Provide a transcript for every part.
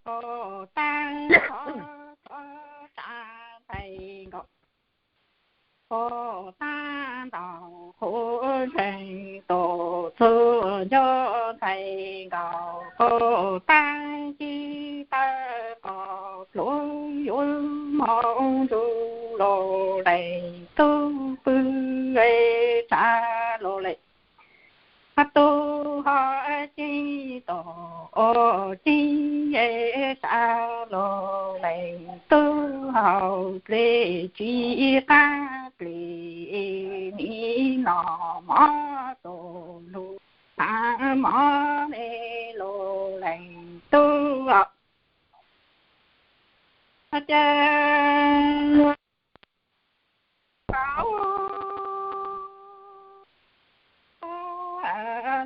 Koj tab thov thov tsa ntais nkaus, koj tab ntaus qhuav ntseg tus txuj nco ntxhais nkaus, koj tab cib tawb koj pluav yuav mob ntuj los lees tub pw tsa los lees. Tub ho cib tus ua cib tsa los lees tub hau plig tsis qab plig nim no mob tus lug thav mob me los lees tub os. Ces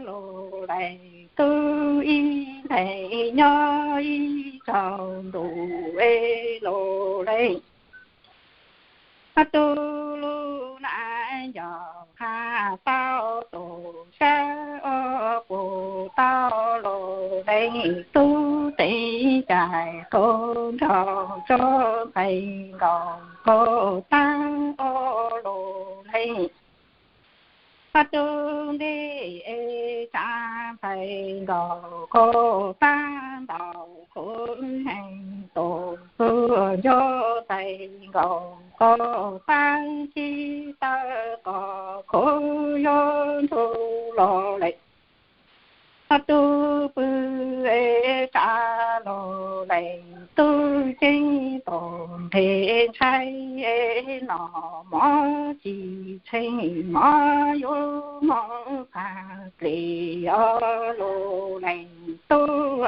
los lees tub ib leeg nyob ib tsaug ntuj es los lees tub lub nab nco hab tau tus sab ob puas tau los lees tub teev cai qaug nrog tso nqaij nkaus qaug tag ob los lees tub ntej es tsa nqaij nkaus qaug tag ntaus qhuav heev tus txuj nco nqaij nkaus qaug tag cib tawb koj qhuav yuav ntsuj los lees tub pw es tsa los lees tub ceeb tus nqe ntshai es no mob tsis tsheej mob yuav mob pag plig os los lees tub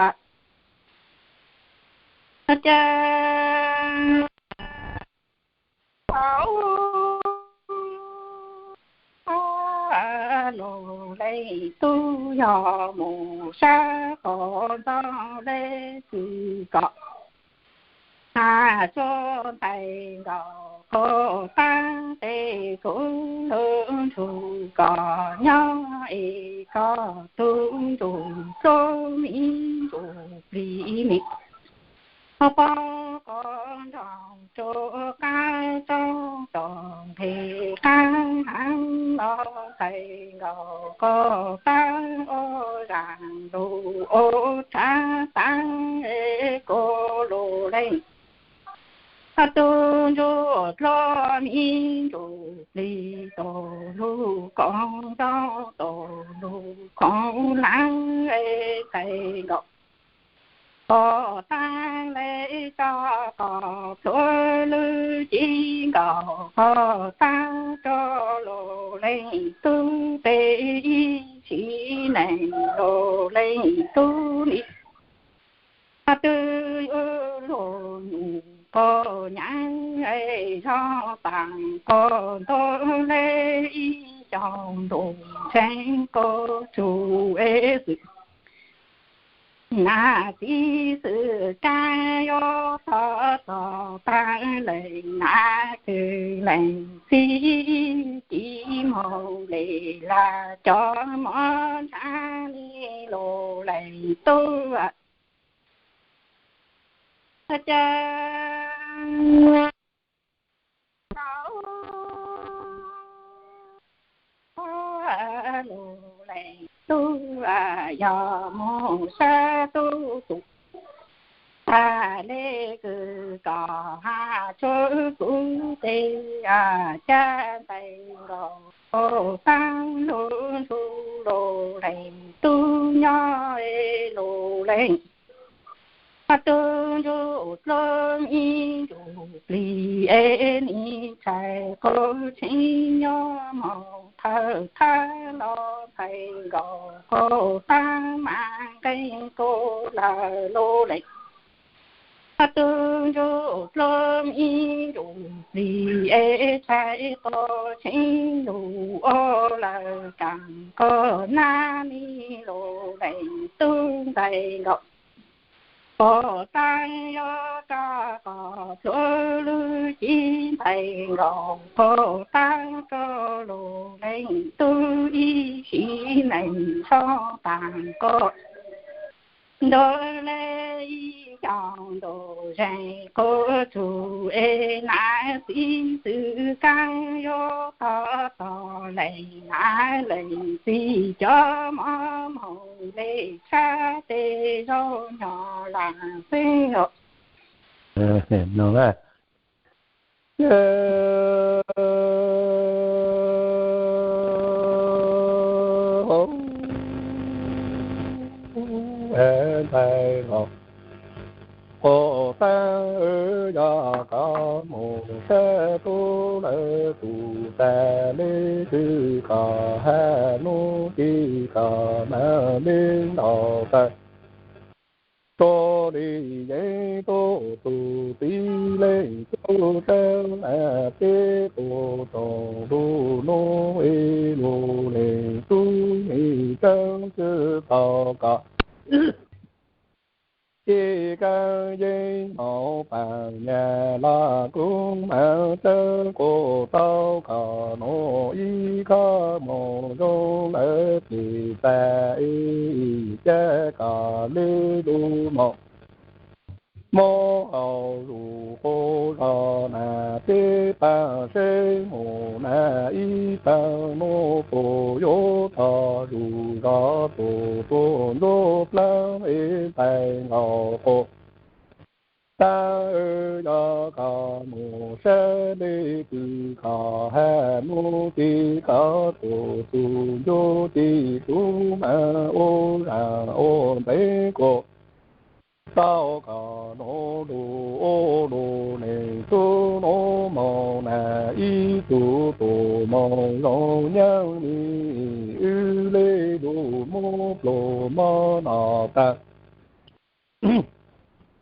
ces los lees tub yog mus sab qhov ntxov le kws kom ha tso ntais nkaus qaug tag tes kuv lub ntsuj kom nyob es koj tub ntsuj tub mi ntsuj plig mi ho pab koj nrog tsuav qab tso tos nqe qab heev los ntais nkaus koj tag ua zaj lus ua tshav tag es koj los lees tub ntsuj dlua mi ntsuj plig tus lug koom nco tus lug koom lees es ntais nkaus koj tag le tso koj pluav lwj ci nkaus koj tag tso los lees tub peb ib sim neej los lees tub li tub yuav luag nus koj nyav zog tas koj nto le ib xyoos ntuj tseeb koj tsuj es xwm nas txiv xwm kab yuav txhob txog tag lees nas kws lees txiv ci moog le laj cov mov ntshav li los lees tub ces los lees tub yog mus sab tub tus tag le kws kom ha tsuav kuv tes caj ntais nkaus tag lub ntsuj los lees tub nyob los lees tub ntsuj dlua mi ntsuj plig es nim tshais qaug tsheej nyob moog thawj thab los ntais nkaus qaug tag mas nqee koj lawm los lees tub ntsuj dlua mi ntsuj plig es tshais qaug tsheej lug ua lawm kaam koj nab mi los lees tub ntais nkaus koj tag yuav rov koj pluav lwj ci ntais nkaus koj tag koj los lees tub ib sim neej zog tas koj Ntuj le ib co ntuj zeeg qub txug es nam txiv ntxwv kaab yuav tog tog leej nam leej txiv cov mov moog le tshab tej zaub nyog lam xwb. Ntxhais los quas taab, yog koj mus sab tub lawv tug tas le twg koj hab nub tig koj mam le ntaus taw. Tso li yeej tub tug txiv leej tub tsaab, peb tug tsoom lug nub ib lug leej tub me tsaab, tsi tau koj ib kaab yeeb moog paam nyaj los kuv maam tsaab, kuv tau koj nuav ib khob moog zoo lawv pim tas ib ca koj le lug moog. Moog hauv zuj qub zog na, peb paab seb mus na, ib paab nuav puas yuav tog zuj zog tug tuaj ncuab plaab es ntais nkaus quas taab, yog koj mus sab le twg koj hab nub tig koj tug tug ncuab tig tug maam ua zaam ua ntev kuas tau koj nuav lug ua lug leej tub nuav moog na, ib tug tug moog zoo nyaab le wb le lug muab pluag mob noj taag.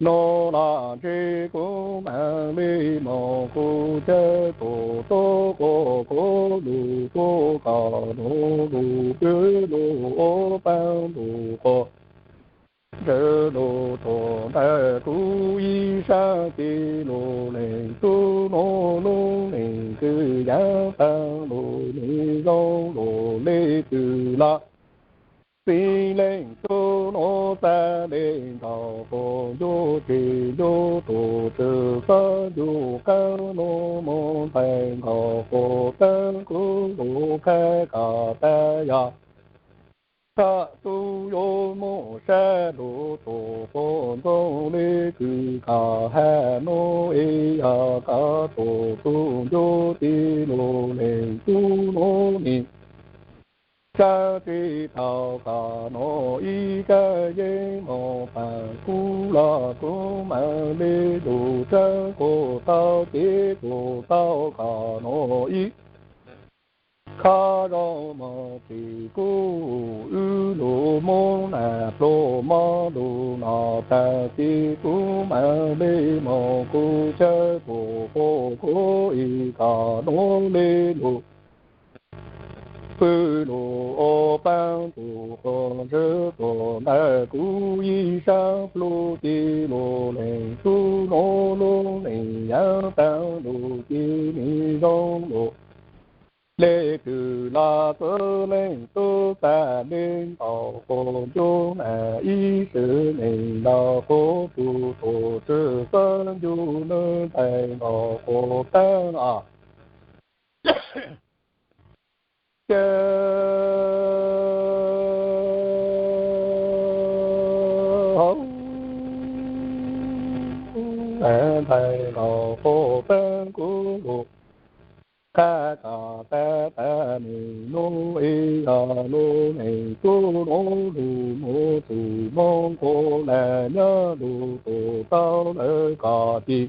Nuav los ntshe kuv maam le moog kuv cawm tug tub quas kuv lug tuab koj nuav lug pw lug ua paab lug quas, ntshe lug tuag ntawm kuv ib sab ces lug leej tub nuav lub neej kws yav taag lug me zoo lug le twg los txiv leej tub nuav txav le ntaus quas ncuj tsis ncuj tug tsi xob ncuj qaab nuav moog ntais nkaus quas taab kuv lug qha koj tas yog koj tub yuav muaj sab lug tug quas ntxoog le kws koj hab nub es yog koj tug tug ncuj tij lug leej tub nuav me tsaab, tsi tau koj nuav ib kaab yeeb moog paam kuv los kuv maam le lug tsaab, kuv tau cev kuv tau koj nuav ib khob zoo moog txim kuv, wb lug muab nam pluag mob lug noj taag, ces kuv maam le moog kuv cawm tug quas kuv ib koj nuav le lug pw lug ua paab tug quas ntshe tuag ntawm kuv ib sab plug, ces lug leej tub nuav lub neej yav taag lug ces me zoo lug le kws los txwv leej tub txav le ntaus quas ncuj nam ib sab neej los quas tug tug tsi xob ncuj nws ntais nkaus quas taab os. Ces hauv ntxhais nkaus quas taab kuv lug qha koj tas tas neej nuav es yog lub neej tub nuav lug moog txug moog quas lam nyob lug tug tau lawv koj tig,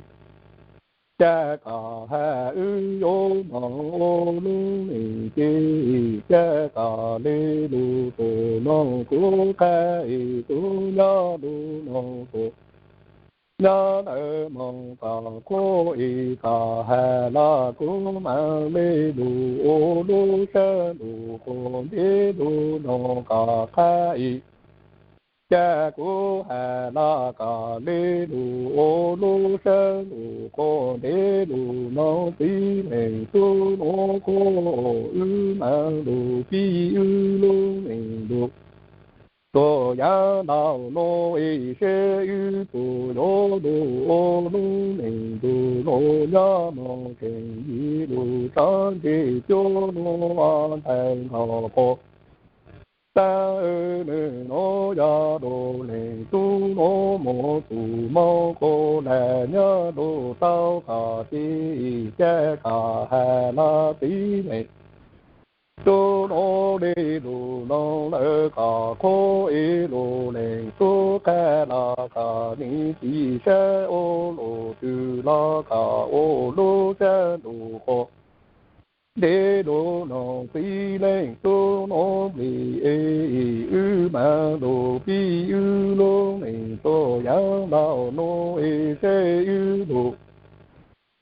ca koj hab wb yuav moog ua lub neej ces ca koj le lug tug noog kuv qha es kuv nyob lug noog tug nyob ntawm moog koj quas es koj hab los kuv maam le lug ua lub sab lug quas ntev lug noog koj qha es ca kuv hab los koj le lug ua lub sab lug quas ntev lug noog txiv leej tub nuav quas wb maam lug pib wb lub neej lug Tuaj yav ntau no es seb wb puas yuav lug ua lub neej ntuj no nyob mus tseem yig lug sab ntseg cuab nuj ntxhais nkaus quas. Tab nws nuav yog lug leej tub nuav mus tus moog quas lawm nyob lug tau kom txij caj kom has lug txiv neej tub nuav le lug noog lawv kom qhuab es lug leej tub qha los kom nws txiv sab ua lug twg los kom ua lub sab ntuj quas. Le lug noog txiv leej tub nuav nplij es wb maam lug pib wb lub neej tuaj yav ntau nuav es seb wb lug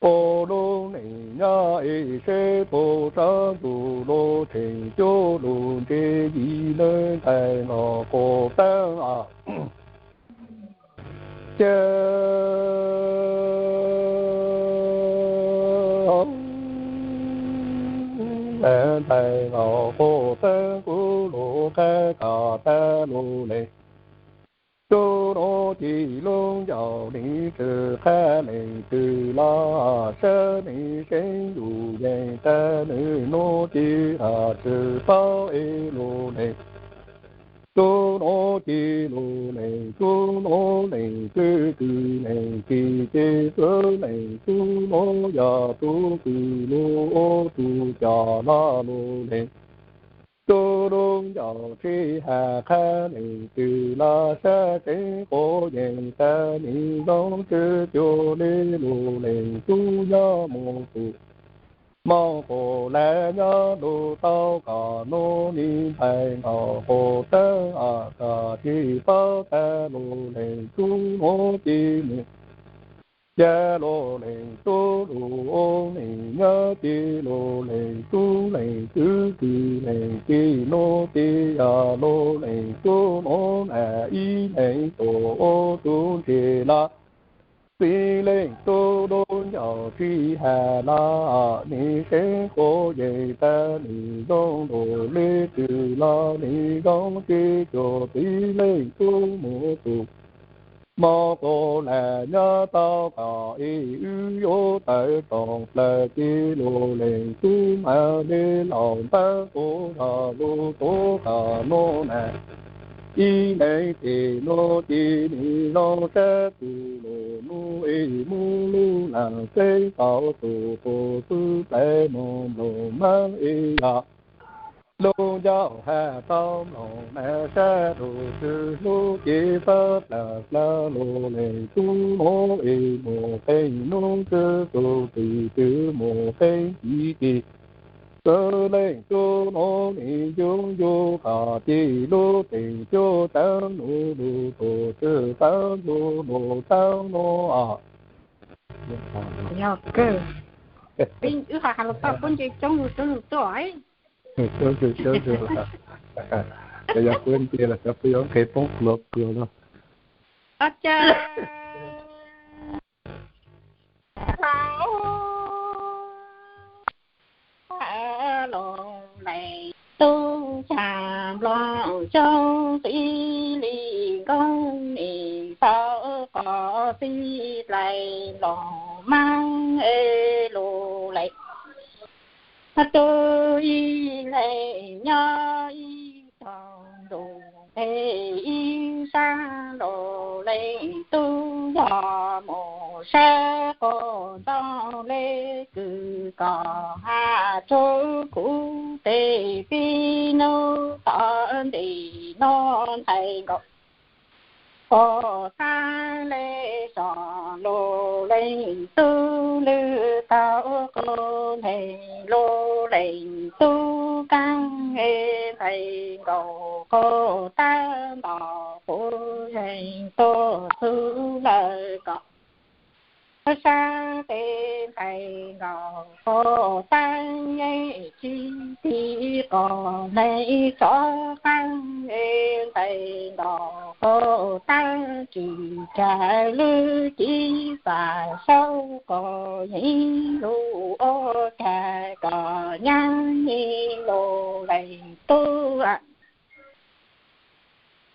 ua lub neej nyob es seb puas sab ntuj lug tseem cuab lug ntseg yig nuj ntxhais nkaus quas taab. Ces ntxhais nkaus quas taab kuv lug qha kom tag lug le. Tub nuav ci lub ncauj le txwm qha leej twg los sab nws seev yus yeej tag nws nuav ci has txwm paub es lug le. Tub nuav ci lug leej tub nuav leej twg kws leej ci ces txwv leej tub nuav yog tub kws lug ua tug coj los lug le. Tub lub ncauj tsi has qha leej twg los sab tseeb quas yeej tag nws zoo tsi cuag le lug leej tub nyob mus tus moog quas lawm nyob lug tau kom nuav nws ntxhais nkaus quas taab kom tsi paub tag lug leej tub nuav ci nws ca lug leej tub lug ua neej nyob ci lug leej tub leej twg kws leej ci nuav ci yog lug leej tub nuav nam ib leeg tuaj ua tug ntseg los txiv leej tub lub ncauj tsi has los nws seev quas yeej tag nws zoo lug le twg los nws zoo tsi cuag txiv leej tub mus tus moog quas lawm nyob tau kom es wb yuav tawm tsoom plaws ci lug leej tub mas le laus npab quas zog lug tuav kom nuav nam ib leeg ces nuav ci nws zoo sab tug lug nuav es muab lub laam teb tau tug quas xwb plawg moog nplooj maab es yog lub ncauj has tau mloog nam sab lug txwg hlub ces fab plawg plawg lug leej tub nuav es mus qeej nuav txwg tug twg twg mus qeej ci ci txwv leej tub nuav nws ncu ncu kom ci lub teem cuab taab nuav lug tug txwg taab ncu lug taab nuav. Yog kawg, wb ho has lug toj puab nce coob lug coob lug tuaj. Coob lug coob lug, yog puab nce los cov puab yuav nqe poob pluav pluav no. Cas lug leej tub xyaa nplooj xyoob txiv li nkoob nim tau qos txiv dlai lug maab es lug leej tub ib leeg nyob ib tog ntuj nqeg ib sab lug leej tub yog mus sab quas ntxoo le kws kom has txug kuv tes pib nub tom ntej nuav ntxhais nkaus quas taab le so lug leej tub lwj tau quas leej lug leej tub kaab es ntxhais nkaus quas taab nto quas zeeg tuaj txug lawm kom sab tes ntxhais nkaus quas taab yeej tsi ti quas leej tsov qaab es ntxhais nkaus quas taab tsi kag lub ci fam saub quas yeej lug ua kag kom nyab nyi lug leej tub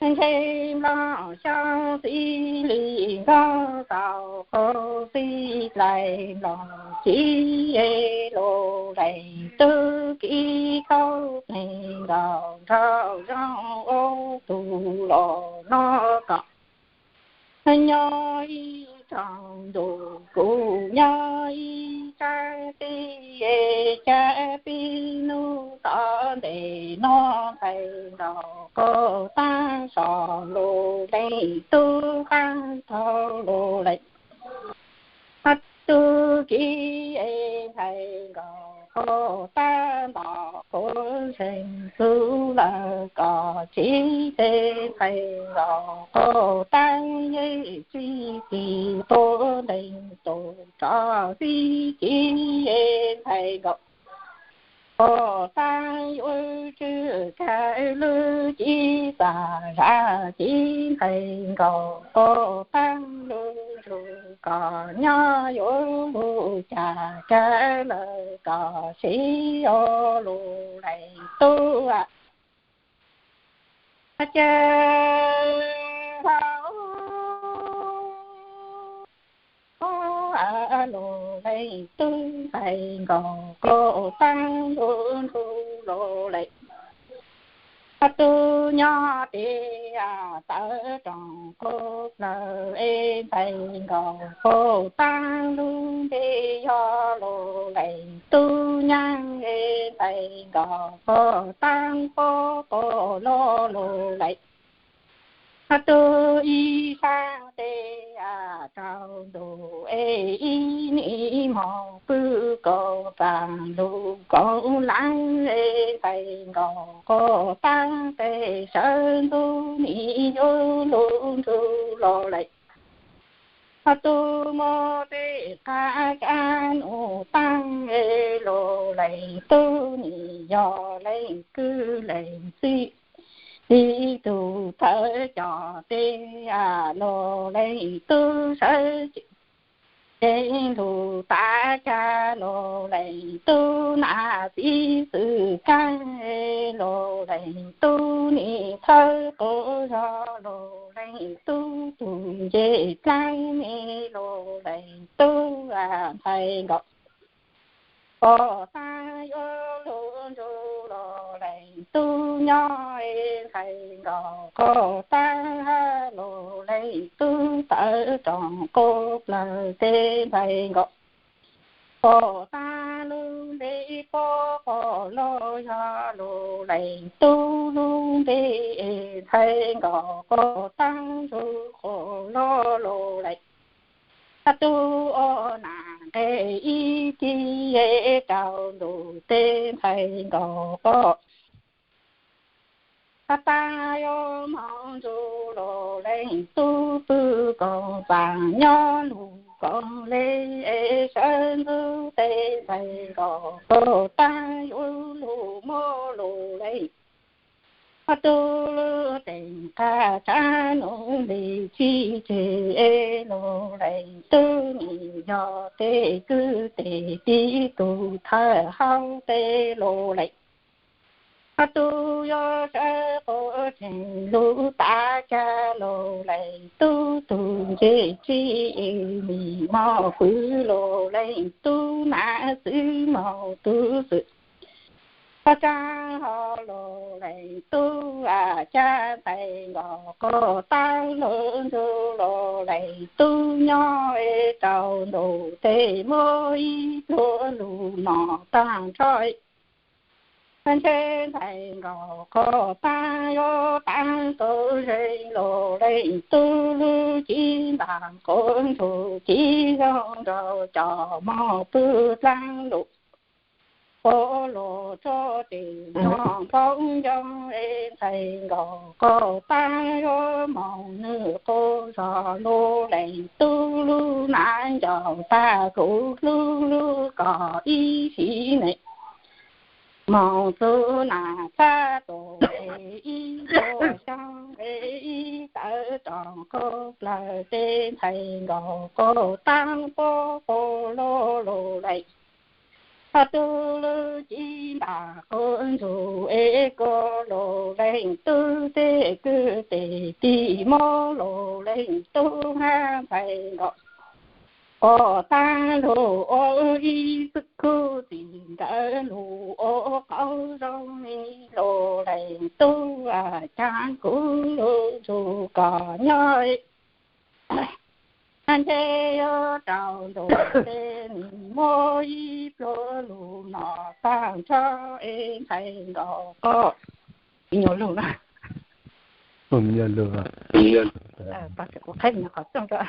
Ntshe nplooj xyoob xib li nkaus tau qub xib dlais nplooj txiv es lus lees tub kiv khaub plig nkaus nraug zoo ua tus los no kom nyob ib rooj ntuj kuv nyob ib sab tid es cas pib hnub tom ntej no ntxhais nkaus quj taab so lus lees tub qaab tau lus lees tub kiv es ntxhais nkaus quj taab nto quv zeeg txug lawm kom txiv tes ntxhais nkaus quj taab yeej txij tis quv nteeg tus rov xib kiv es ntxhais nkaus quj taab yuav tswj kaw lub civ txaj zaj civ ntxhais nkaus quj taab lug ntsug kom nyob yuav lug cas kaw lawm kom siv ua lug lees tub a. Ces hlo lug lees tub ntxhais nkaus quj taab lug ntsug lug lees tub nyob tes tawv rooj quv plawg es ntxhais nkaus quj taab lub npe yog lug lees tub nyaab es ntxhais nkaus quj taab pob quj lug lug lees tub ib sab tes rau ntuj es ib nim moog pw koom txaj lug koom laab es ntxhais nkaus quj taab tes sawv ntxug nim yuav lug ntsug lug lees tub muab tej qab kab num taab es lug lees tub nim yog lees kwv lees tij, ib tug thawj coj tes lug lees tub sawv cev lug tav kab lug lees tub nam txiv xwm kaab lug lees tub nim thawj quv zog lug lees tub tug ncej dlaab me lug lees tub ntxhais nkaus quj taab yuav lug ntsug lug lees tub nyob es ntxhais nkaus quj taab lug lees tub tawv rooj quv plawg tes ntxhais nkaus quj taab lub npe pob quj lug yog lug lees tub lub npe es ntxhais nkaus quj taab ntsug quj lug lug lees tub ua nam nqe ib ci es rau ntuj tes ntxhais nkaus quj taab yuav moog ntsug lug lees tub pw koom txaj nyob lug koom le es sawv ntxug tes ntxhais nkaus quj taab yuav lug muab lug lees tub lub teem qab tsav num nti txij tseg es lug lees tub nim yog tes kwv tes tij tug thawj hauv tes lug lees tub yuav sawv quv tseeg lug tav kab lug lees tub tug ncej txij es nim moog fwv lug lees tub nam txwv moog tub xwm tsaab ho lug lees tub a cab ntxhais nkaus quj taab lug ntsug lug lees tub nyob es rau ntuj tes muab ib pluag lug mos taag nrho ntshe ntxhais nkaus quj taab yuav taab quv zeeg lug lees tub lub civ ntaag quv ntsug civ zoo nraug coj moog pw dlaab lug quv lug tsuj tes nyob nplooj ncoog es ntxhais nkaus quj taab yuav moog nwg quv zog lug lees tub lub nam ncaus tag kuv hlub hlub kom ib sim neej moog txug nam txhab tus es ib puas xyoo es ib tawv rooj quv plawg tes ntxhais nkaus quj taab pob quj lug lug lees Tub lub ci ntas quav ntsuj es koj los leej tub, tej kwv tej tij muab los leej tub, hab ntxhais nkaus koj tag lug ua ib khub txij nkawm lug ua qaub zoo, los leej tub, cas kuv lub ntsuj koj nyob nce yuav rau ntuj, ces nim muab ib pluag lug no tag nrho es ntxhais nkaus koj. Ib nyuag lug na. Ib nyuag lug. Kuv qheb qhov rooj rau.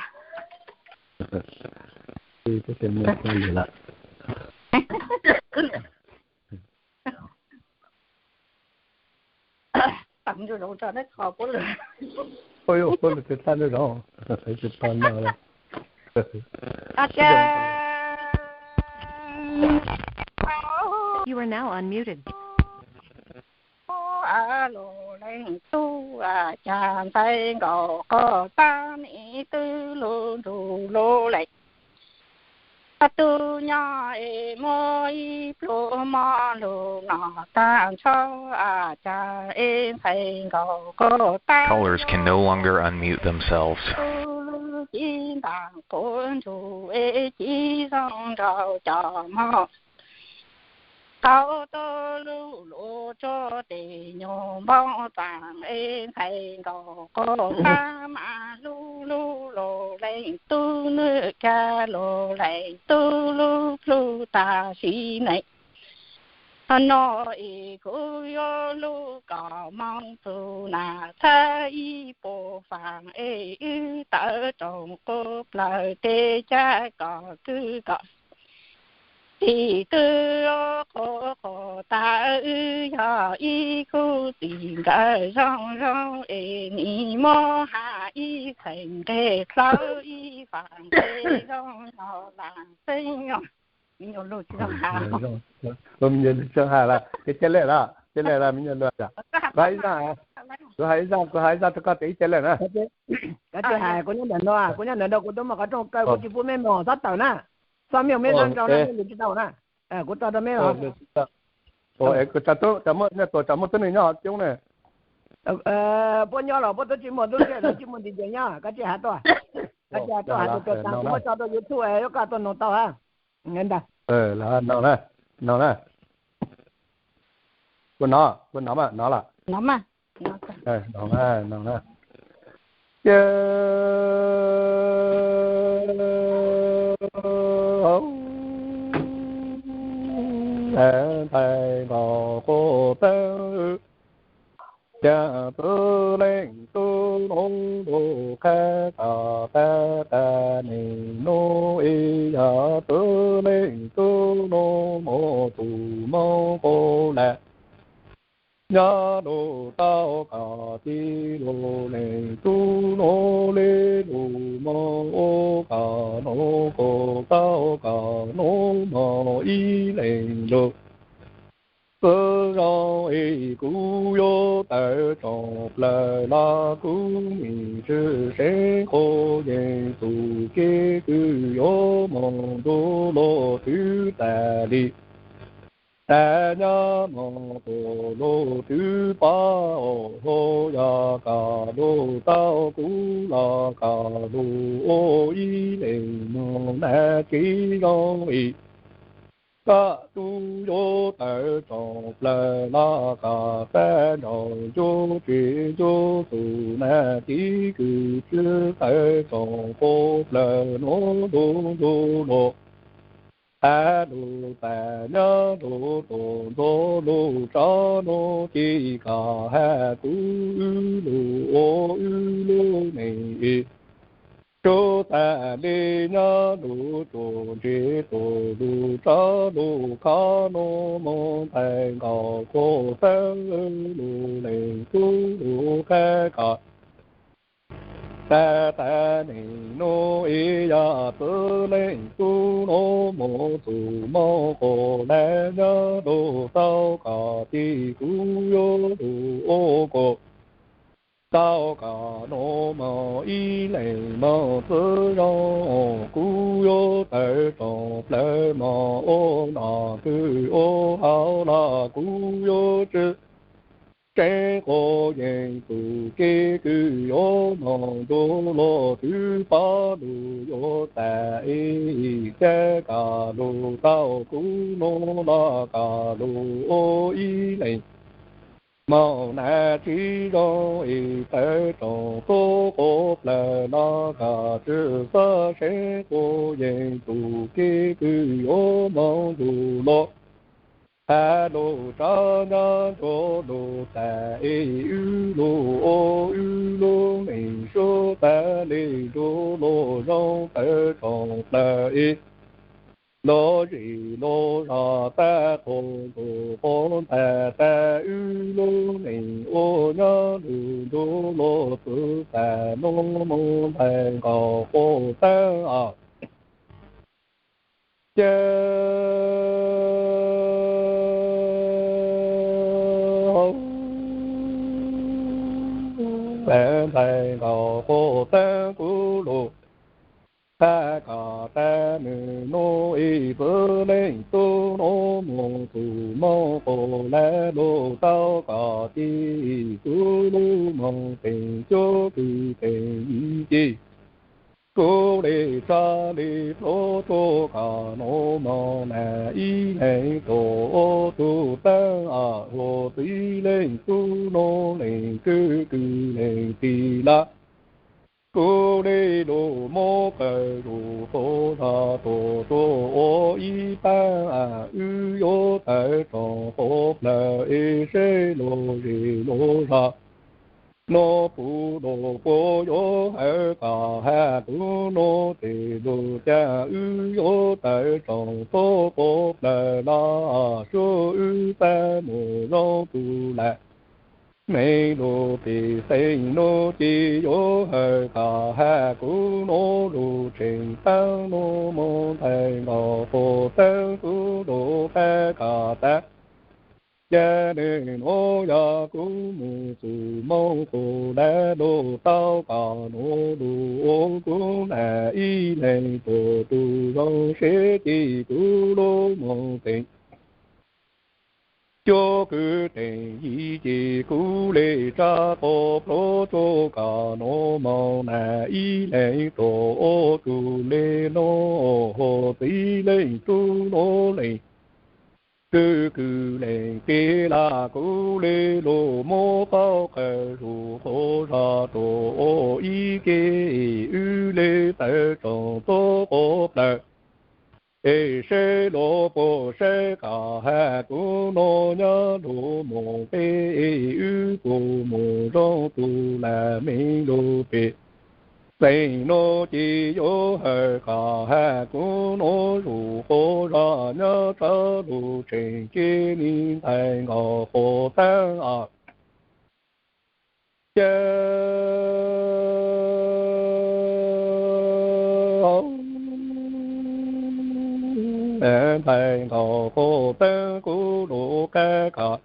Tau zoo zoo tso neb qhov puab lug. Puab lug tsis tau zoo zoo. Tsis tau no lawm. You are now unmuted. Lug leej tub, cas ntxhais nkaus koj tag, nim twb lub ntsuj lug leej tub nyob es muab ib pluag mov lug no tag nrho, cas es ntxhais nkaus koj tag. Callers can no longer unmute themselves. Tub lub ci ntas quav ntsuj es ci zoo nraug cov mov, tau tub lub luas tsuag tes nyuag npoo txaam es ntxhais nkaus koj tag, mas lub lub lug leej tub, nwg kag lug leej tub lub plhu tag sim neej no es kuv yuav lub koj moog txug na txhab ib puas faam es wb tawm rooj qub plawg teb caj koj kwv koj tij twb qhuav qhuav tag, wb yog ib khub txij nkawm zoo zoo es nim muab has ib txhais nqe dlawb ib faam nqe zoo no lam xeeb. Me nyuam lug tsis zoo has. Me nyuam lug tsis zoo has lawm, ces cia li lawm, cia li lawm me nyuam lug. Kuv has ib zaj, kuv has ib zaj, kuv has ib zaj rau koj tias ib cia li lawm na. Koj tsis has, kuv nyob ntawm no, kuv nyob ntawm no kuv twb muaj qhov rooj kaw, kuv tsis pub mej moog, txhob tawm na. Txhob mej moog, mej zoo zoo na, mej lug tsis tau na. Kuv tso rau mej os. Kuv tso, tso muaj, nej tuam tso muaj tub neeg nyob coob ne. Puab nyob los puab twb tsis muaj, tub neeg los tsis muaj, nti nce nyob, koj tsis has tuaj. Koj tsis has tuaj, has tus tuam tso, kuv muab tso rau YouTube, koj tuaj noog tau ha. Ntag. Noog na, noog na. Kuv nov, kuv nov mas, nov lawm. Ces ntxhais nkaus quas tag, cas txwv leej tub nuav lug qha tas tas tas nim nuav es yog txwv leej tub nuav moog txug moog quas lawm. Nyob lug tau koj tij lug leej tub nuav le lug moog ua koj nuav quas tau koj nuav moog ib leeg lug. Txwv zoo es kuv yuav tawm tsoom plawg los kuv nim tshwj seev quas yeej txug kev kws yuav moog nrug luag twv tas li. Tas nyob moog tuaj luag twv pab os, hos yog koj lug tau kuv los koj lug ua ib leeg moog na kev zoo es. Koj tub yuav tawm tsoom plawg los koj xab nraug ncuj tsev ncuj txug na kev kws txwv tawm tsoom quas plawg nuav lug nrug luag. Tas lug tas nyob lug tuaj ntxuav lug tso nuav ces koj has kuv wb lug ua wb lub neej es. Tsuj tas le nyob lug tsuj ntse tuaj lug tso lug khov nuav moog ntxhais nkaus quas tag lug leej tub lug qha koj. Tas tas nim nuav es yog txwv leej tub nuav moog txug moog quas lawm, nyob lug tau koj tij kuv yuav lug ua quas tau koj nuav moog ib leeg moog txwv zoo kuv yuav tawm tsoom plaws mos ua nom twg ua hauv los kuv yuav tswj. Seev quas yeej tus kev kwv yuav moog nrug luag, twb pov lug yuav tas es cab kom lug tau kuv nuav los kom lug ua ib leeg moog. Nam tsis zoo es tawm tsoom tuab quas plawg los kom tswj xwb, seev quas yeej tus kev kwv yuav moog nrug luag. Has lug tso nyob nrug lug tas es wb lug ua wb lub neej sub tas li nrug luag zoo tawm tsoom plawg es lug zim lug zog tag qhov ntuj qhov ntag tas wb lub neej ua nyob lug nrug luag txwv tas nuav moog ntag nkaus qhov taag os. Ces ntag nkaus qhov taag kuv lug qha kom tas nwg nuav es txwv leej tub nuav moog txug moog qhov lawv lug tau kom ci kuv lub moog teem cuab kws teem ci. Kuv le tsa le pluav tsuj kom nuav moog nam ib leeg tug ua tug taag, huv txiv leej tub nuav leej tswv kws leej tij lawm. Kuv le lug muab qawm zug txhua zog tuaj tsuj ua ib paab, wb yuav tawm tsoom quas plawg es seb lug zim lug zog nuav puv lug puas yuav hawm kom has kuv nuav tes lug caag. Wb yuav tawm tsoom tuab quas plawg los sub wb taag mus zoo tug lawm. Neeg lug pem xeem nuav ces yuav hawm kom has kuv nuav lug tseem taag nuav moog ntag nkaus qhov taag kuv lug qha kom tas. Ca nwg nuav yog kuv moog txug moog qhov lawv lug tau kom nuav lug ua kuv nam ib leeg tug tug zoo seb ces kuv lub moog teem cuab kws teem ci ces kuv le tsa quas pluav tsuj kom nuav moog nam ib leeg tug ua tug le nuav, huv txiv leej tub nuav leej tswv kws leej tij lawm. Kuv le lug muab paub qawm zug txhua zog tuaj ua ib ke, wb le tawm tsoom tuab quas plawg es seb lug puas saib kom has kuv nuav nyob lug moog peb es wb puas moog zoo tug lawm. Neeg lug pem xeem nuav ces yuav hawm kom has kuv nuav zug quas zog nyob txhua lug tseem cia li ntag nkaus qhov taag os. Ca ntag nkaus qhov taag kuv lug qha kom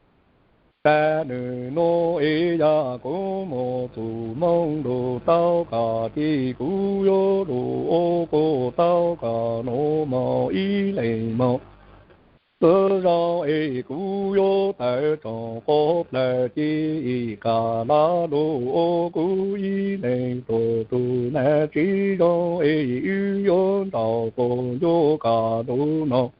tas nwg nuav es yog kuv moog txug moog lug tau kom ci kuv yuav lug ua kuv tau kom nuav moog ib leeg moog txwv zoo es kuv yuav tawm tsoom quas plawg ci kom lug ua kuv ib leeg tug tug nam tsis zoo es wb yuav nrug tug ncuj kom lug noog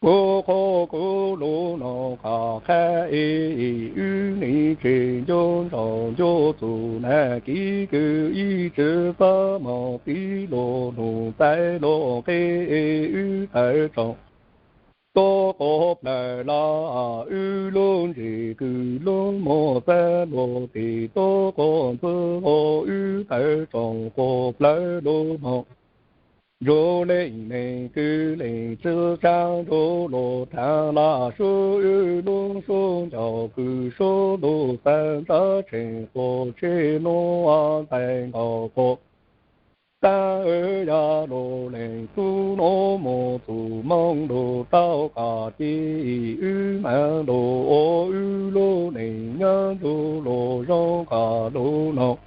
kuv qhov kuv lug noog kom qha es wb neeg tseem ncuj nrug ncuj txug nam kiv kws ib tsi xob moog txiv lug nug txais lug qe es wb tawm tsoom tuab quas plawg los wb lub ntsej kws lug moog xab lug tes tuab quas ntxwg hlo wb tawm tsoom quas plawg lug moog nrug leej neeg kws leej tsi tsaa nrug lug thaam los sub wb lub sub ncauj kws sub lug xaav ntsa tseem quas tsheb nuav ntag nkaus quas taag. Wb yog lug leej tub nuav moog txug moog lug tau kom ci wb maam lug ua wb lub neej nyob nrug lug zoo kom lug noog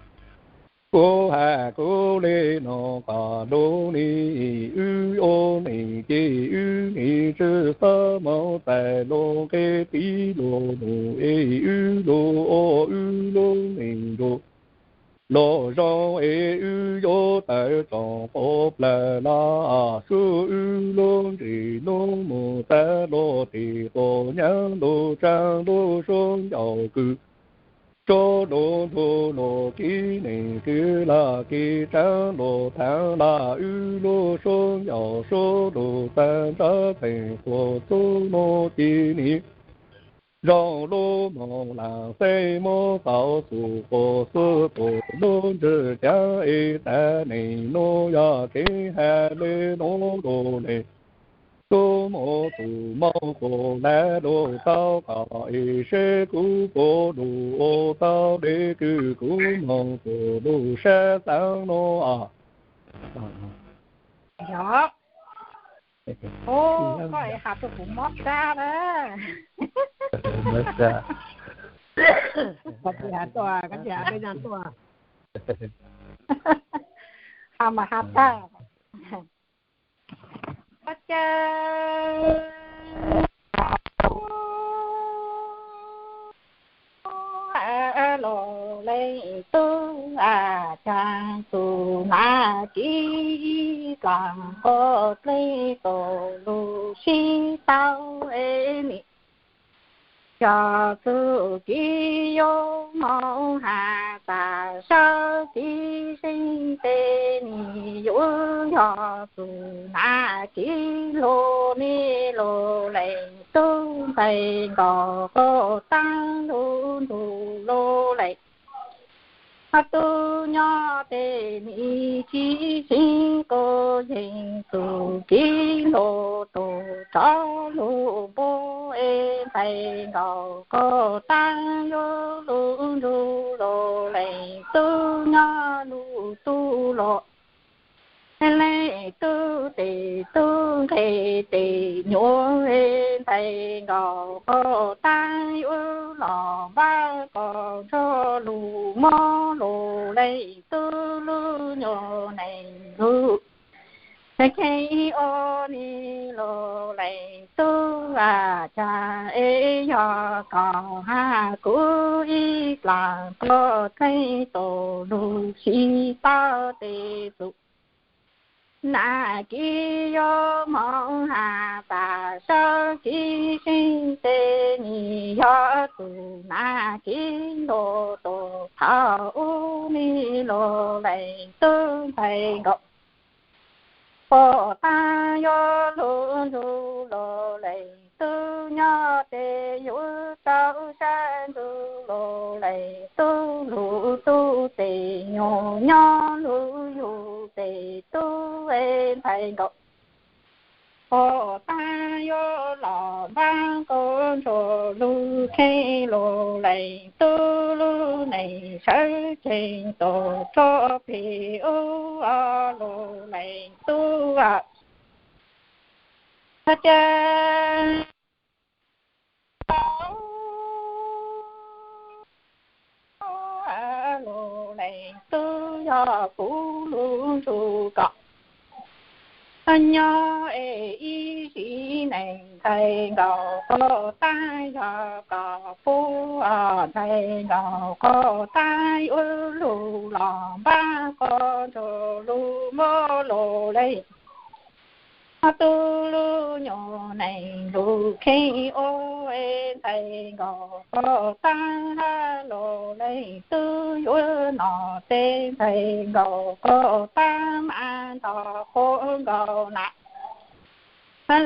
Kuv hais kuv li no kom lub nim wb ua neej ces wb nim tswj xeeb moog txais lub nqe tiv lug nug es wb lug ua wb lub neej nrug lug zoo es wb yuav tawm tsoom quas plawg los sub wb lub ntsej lub muag txav lug tes quas nyaab lug tsaab lug suab ncauj kws tsuab lug ntug lug kib neeg kws lug kib tsaab lug thaav lug wb lub suab ncauj suab lug txav ntsa txeem quas txug nuav ci nim zoo lub moog laam xeeb muab tau xub quas xub tus lub ntswg caav es tas neeg nuav yog kev hab le nuav lug le. Tub moog txug moog quas lav lug tau kom es seb kuv puab lug ua tau le kws kuv moog txug lug sab xaav nuav. Koj has rua kuv mob sab na. Koj tsis has tuaj, koj tsis has peb nyaag tuaj. Has mas has tag. Koj caw lug leej tub a, caag txug nam kib dlaag quas dleej tug lug sib tau es nim yog txug kib yuav moog has tas sab kib seeb tes nim yuav yog txug nam kib lug nim lug leej tub ntxhais nkaus quas taab lug nrug lug leej. Hab tub nyob tes nim tsi seeb kuv yeej txug kib lug tug rov lug npua es ntxhais nkaus quas taab yuav lug nrug lug leej tub nyob lug tub lug. Leej tub tes tub nqe tes nyuam es ntxhais nkaus quas taab yuav los npaj quas nrug lug mob lug leej tub lub nyuas neej lug. Kheev ua nim lug leej tub a, caag es yog koj has kuv ib dlaag quas dleej tug lug sib tau tes txug nam kib yuav moog has tas sab kib seeb tes nim yog txug nam kib lug tug thaus ub nim lug leej tub ntxhais nkaus quas taab yuav lug nrug lug leej tub nyob tes yuav tau sab nrug lug leej tub lug tub tes nyuas nyob lug yug tes tub es ntxhais nkaus quas taab yuav los npaj quas nrug lug kheev lug leej tub lub neej sawv ceeg tug rua plig ub lug leej tub a. Caag lug leej tub yog kuv lug nrug koj nyob es ib sim neej ntxhais nkaus quas taab yog koj puab ntxhais nkaus quas taab yuav lug los npaj quas nrug lug muab lug leej tub lub nyuas neej lug kheev ua es ntxhais nkaus quas taab hab lug leej tub yuav noj tes ntxhais nkaus quas taab mas nrog quas nkaus nam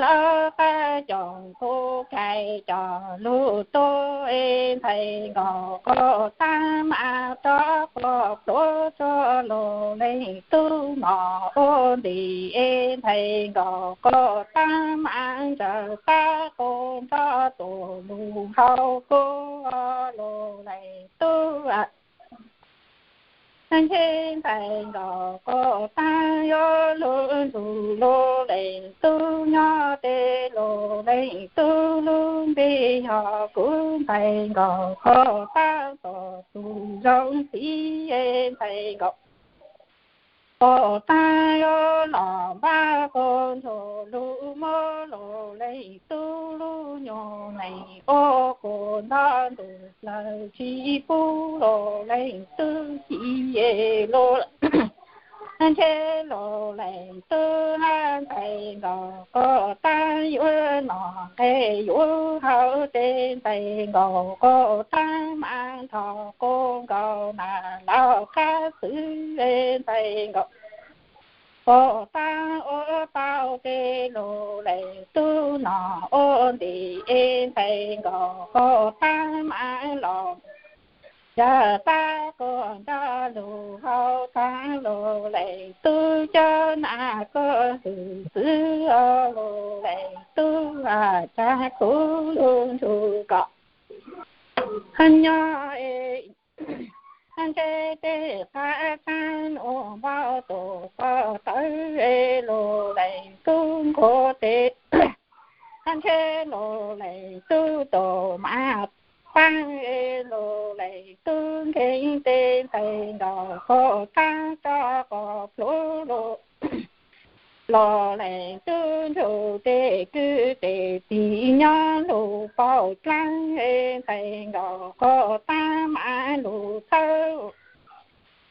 lawv qab coom kuv kais coj lug tuab es ntxhais nkaus quas taab mas rov quas pluav tsuag lug leej tub noj ua ntim es ntxhais nkaus quas taab mas ntsawg tab quas nrov tuaj lug hauv kuv lug leej tub a. Ntshe ntxhais nkaus quas taab yuav lug nrug lug leej tub nyob tes lug leej tub lub npe yog kuv ntxhais nkaus quas taab tuaj txug zoo txiv es ntxhais nkaus Pom tag yuav los npaj qos ntxuag lug muab lug leej tub lub nyuag nees ua quas nto ntug plaws tsis pub lug leej tub ci lug ntshe lug leej tub hab ntxhais nkaus qos tag yuav nom nqe yuav haus tes ntxhais nkaus qos tag mas nthos quas nkaus nas los qab xwb ntxhais nkaus qos tag ua tau tes lug leej tub nom ua ntim ntxhais nkaus qos tag mas los yog tag quas nrog lug haus tag lug leej tub cov nas quas xwb xwb lug leej tub a tsa kuv lug ntsug kom nyob ntshe tej qab tshab nuav npau tus qos tawv lug leej tub nquag tes ntshe lug leej tub tus mas paab lug leej tub nkeeg tes ntxhais nkaus qos tag tso qos plhuav lug lug leej tub ntsug tes kwv tes tig nyob lug paum dlaab ntxhais nkaus qos tag mas lug txhawb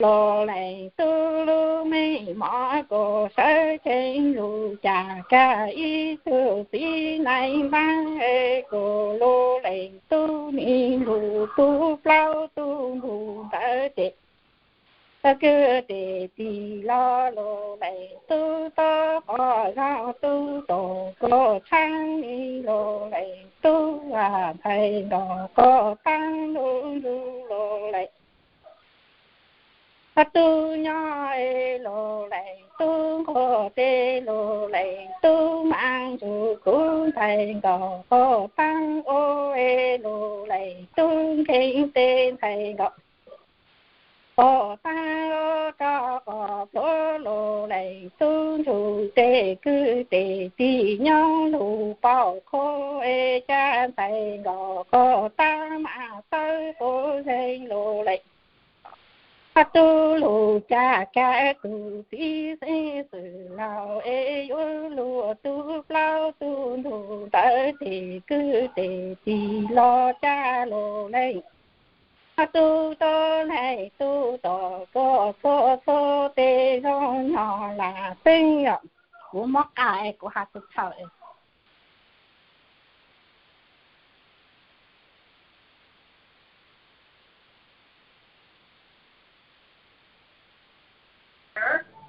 lug leej tub lub meej mom kuas sawv tsees lug cas kag ib tug txiv neej npaab kuas lug leej tub nim lug tub plaub tug npug ntawd tes tau kwv tes tig los lug leej tub tau qos zoo tub tus kuas tshab nim lug leej tub a ntxhais nkaus qos tag lug ntsug lug leej tub nyob lug leej tub nquag tes lug leej tub mas ntsug kuv ntxhais nkaus qos tag ua lug leej tub nkeeg tes ntxhais nkaus qos tag tso qos plhuav lug leej tub ntsug tes kwv tes tig nyob lug paum qhuav ca ntxhais nkaus qos tag mas txawb quas zeeg lug leej tub lug cas kag tug txiv xeeb xwm laug es yuav lug tub plaub tug npug ntawd tes kwv tes tig los ca lug leej tub tau leej tub tus kuas txhua txhua tes zoo nyob lam xeeb os. Kuv mob qa es kuv has txhaws txhaws.